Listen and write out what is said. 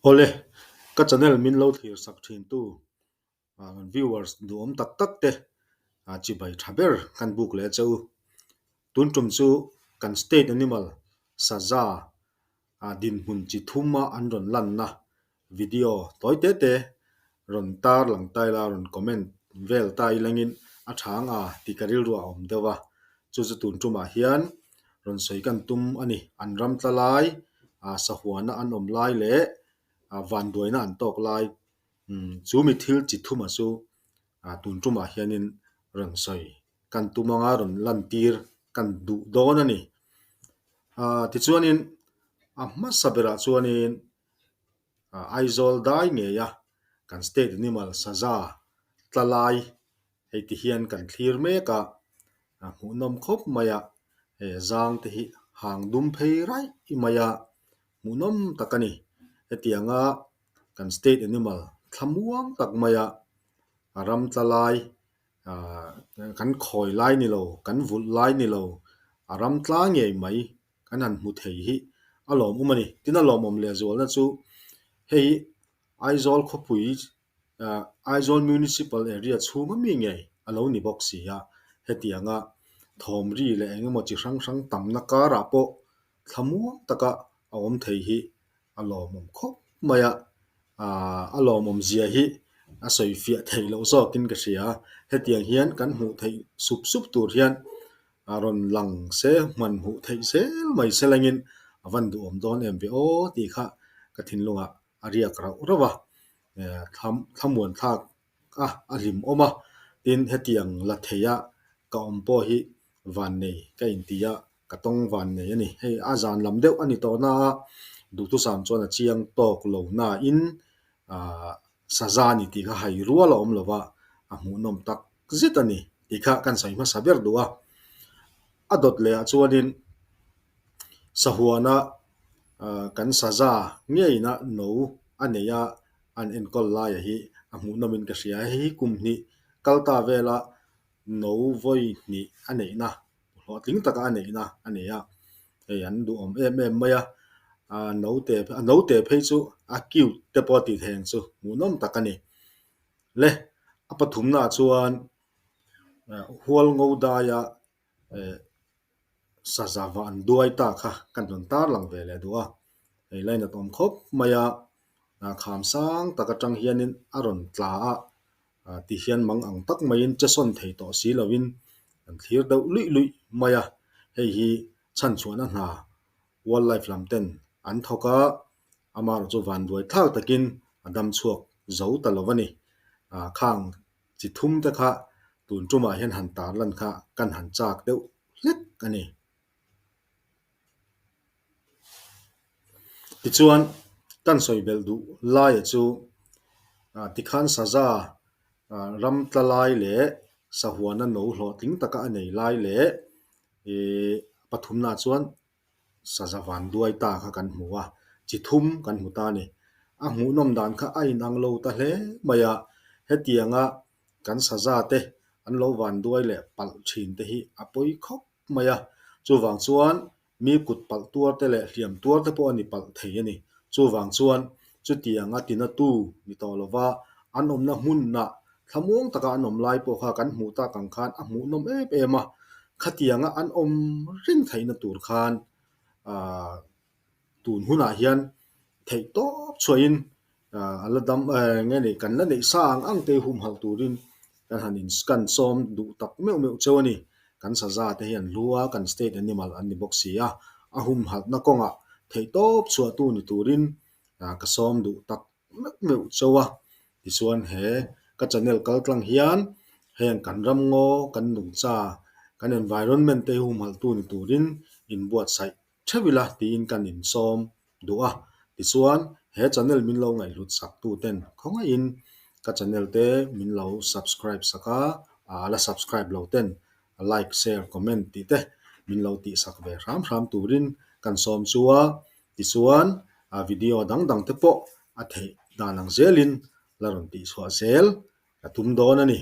Awle, ka channel min lo thlir sak thin tu viewers duhawm tak tak te chibai tha ber kan buk leh che u. Tun tum chu kan state animal saza dinhmun chi thuma an rawn lanna video tawi te te rawn tar lang ta ila rawn comment vel ta ilangin a tha ang a tih ka rilru a awm deuh a, chu chu tun tumah hian rawn sawi kan tum a ni. An ram tla lai, sahuana an awm lai leh vanduaina an tawk lai chu mi thil chi thuma chu tun tumah hianin rawn sawi kan tum anga rawn lantir kan duh dawn a ni. Tichuanin a hmasa berah chuanin Aizawl dai ngeia kan state animal saza tla lai hei ti hian kan thlir mek a, a hmuhnawm khawp mai a, he zang te hi hang dum phei raih mai a, hmuhnawm tak a ni. Hetianga kan state animal thlamuang tak maia a ram tla lai ah kan khawi lai ni lo, kan vulh lai ni lo, a ram tla ngei mai kan han hmu thei hi a lawmawm a ni. Tin a lawmawm lehzualna chu hei Aizawl khawpui ah Aizawl Municipal area chhunga mi ngei a lo ni bawk si a, hetianga thawm ri leh eng emaw chi hrang hrang tamna karah pawh thlamuang taka a awm thei hi a lawmawm khawp mai a, ah a lawmawm zia hi a sawi fiah theih loh zawkin ka hria a, hetiang hian kan hmuh theih sup sup tur hian a rawn lang se hman hmuh theih zel mai se langin a van duhawm dawn em ve aw tih kha ka thinlungah a riak rauh rauh a, thlamuan thlak a, a hlimawm a, tin hetiang la theia ka awm pawh hi vannei ka inti a, ka tawng vannei a ni. Hei a zan lam deuh a ni tawh na a, duhthusam chuan a chiang tawk lo nain aah saza a ni tih kha hai rual a awm lo va, a hmuhnawm tak zet a ni tih kha kan sawi hmasa ber duh a. A dawt leh ah chuanin sahuana aah kan saza ngeina no a nei a, an enkawl laia hi a hmuhnawmin ka hria. Hei hi kum hnih kal ta vela no vawi hnih a neihna hlawhtling taka a neihna a nei a, hei an duhawm em em mai a, a note a note phei chu a cute te pawh a ti thei ang chu hmuhnawm tak a ni. Le a pathumna ah chuan hual ngo daia eh saza va an duai ta kha kan rawn tar lang ve leh duh a, hei lainat awm khawp mai a, kham sang tak atang hianin a rawn tla a. Ah ti hian mang ang tak maiin che sawn thei tawh si lovin an thlir deuh luih luih mai a, hei hi chhanchhuahna hna wildlife lam ten an thawk a, amaherawh chu vanduai thlak takin a dam chhuak zo ta lo a ni. Ah khang chi thum te kha tun tumah hian han tar lan kha kan han chak deuh hlek a ni. Tichuan, kan sawi belh duh laia chu tikhan saza ram tla lai leh sahuana no hlawhtling taka a nei lai leh ih pathumnaah chuan saza van duai ta kha kan hmu a, chi thum kan hmu ta a ni. A hmuhnawm dan kha a inang lo ta hle mai a, hetianga kan saza te an lo van duai leh palh thin te hi a pawi khawp mai a, chuvang chuan mi kut palh tuar te leh hliam tuar te pawh a ni palh thei a ni. Chuvang chuan chutiang a tinatu ni tawh lova an awmna hmunah thlamuang taka an awm lai pawh kha kan hmuh tak ang khan a hmuhnawm em em a, khatianga an awm reng theihna tur khan aah tun hunah hian theih tawp chhuahin a la dam nge ni kan la neih sa ang ang te humhalh turin kan han in kan sawm duh tak meuh meuh cheu a ni. Kan saza te hi an hlu a, kan state animal an ni bawk si a, a humhalhna kawngah theih tawp chhuah tu ni turin ka sawm duh tak meuh meuh cheu a. Tichuan he ka channel kal tlang hian heng kan ram ngaw, kan nungcha, kan environment te hi humhalh tu ni turin inbuatsaih theuh ila tiin kan insawm duh a. Tichuan, he channel min lo ngaihhlut sak tu ten khawngaihin ka channel te min lo subscribe sak a, a la subscribe lo ten like, share, comment tih te min lo tih sak ve hram hram turin kan sawm chu a. Tichuan, a video dang dang te pawh a theih dan ang zelin la rawn tih chhuah zel ka tum dawn a ni.